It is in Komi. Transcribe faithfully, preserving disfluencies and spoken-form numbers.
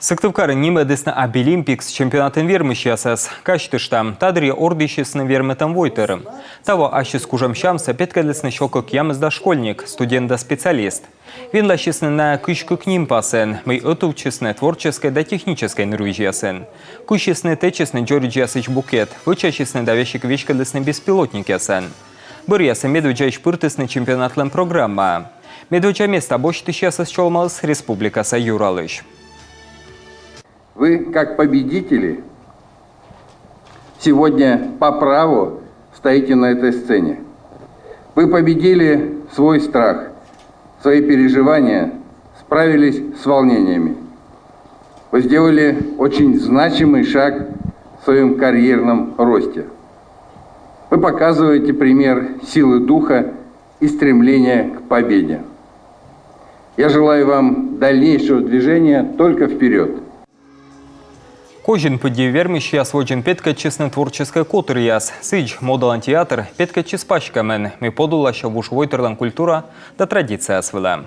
Сыктывкарын нимӧдісны «Абилимпикс» чемпионатын вермысьясӧс. Казьтыштам, та дырйи ордйысисны вермытӧм войтыр. Таво ассьыс кужӧм сямсӧ петкӧдлісны сё кӧкъямысдас школьник, студент да специалист. Венласисны найӧ кызь кык нимпасын, мый ӧтувтчисны творческӧй да техническӧй нырвизьясын. Кысисны-тэчисны дзоридзьясысь букет, вӧчасисны да весиг веськӧдлісны беспилотникъясӧн. Бӧръясӧ медводдзаысь пыртісны чемпионатлӧн программаӧ. Медводдза места босьтысьясӧс сёрмаліс республикаса юралысь. Вы, как победители, сегодня по праву стоите на этой сцене. Вы победили свой страх, свои переживания, справились с волнениями. Вы сделали очень значимый шаг в своем карьерном росте. Вы показываете пример силы духа и стремления к победе. Я желаю вам дальнейшего движения только вперёд. Козин пыдди вермысьяс водзын петкӧдчисны творческӧй котыръяс. Сідз, модалӧн театр петкӧдчис паськӧмӧн, мый подуласьӧ вужвойтырлӧн культура да традицияяс вылӧ.